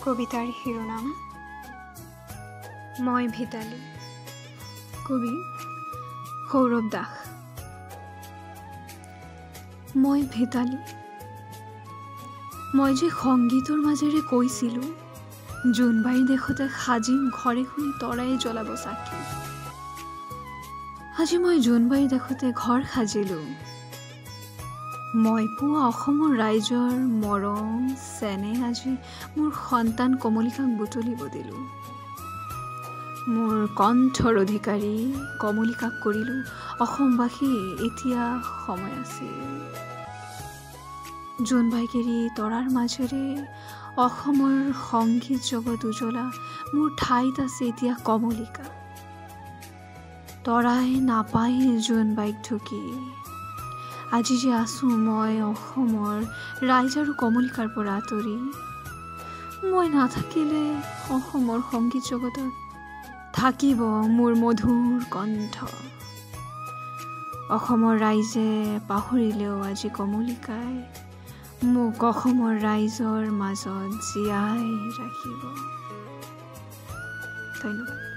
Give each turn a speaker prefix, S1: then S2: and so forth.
S1: কবিতাৰ শিৰোনাম মই ভিতালী, কবি সৌৰভ দাস। মই ভিতালী, মই যে সংগীতৰ মাজেৰে কৈছিলোঁ জোনবাইৰ দেশতে সাজিম ঘৰে শুনি তৰাই জ্বলাব চাকি। আজি মই জোনবাইৰ দেশতে ঘৰ সাজিলোঁ। মই পোৱা অসমৰ ৰাইজৰ মৰম চেনেহ আজি মোৰ সন্তান কমলিকাক বুটলিব দিলোঁ। মোৰ কণ্ঠৰ অধিকাৰী কমলিকাক কৰিলোঁ অসমবাসী, এতিয়া সময় আছে। জোনবাইক এৰি তৰাৰ মাজেৰে অসমৰ সংগীত জগত উজলা মোৰ ঠাইত আছে এতিয়া কমলিকা। তৰাই নাপায় জোনবাইক ঢুকি। আজি যে আছোঁ মই অসমৰ ৰাইজ আৰু কমলিকাৰ পৰা আঁতৰি, মই নাথাকিলে অসমৰ সংগীত জগতত থাকিব মোৰ মধুৰ কণ্ঠ। অসমৰ ৰাইজে পাহৰিলেও আজি কমলিকাই মোক অসমৰ ৰাইজৰ মাজত জীয়াই ৰাখিব। ধন্যবাদ।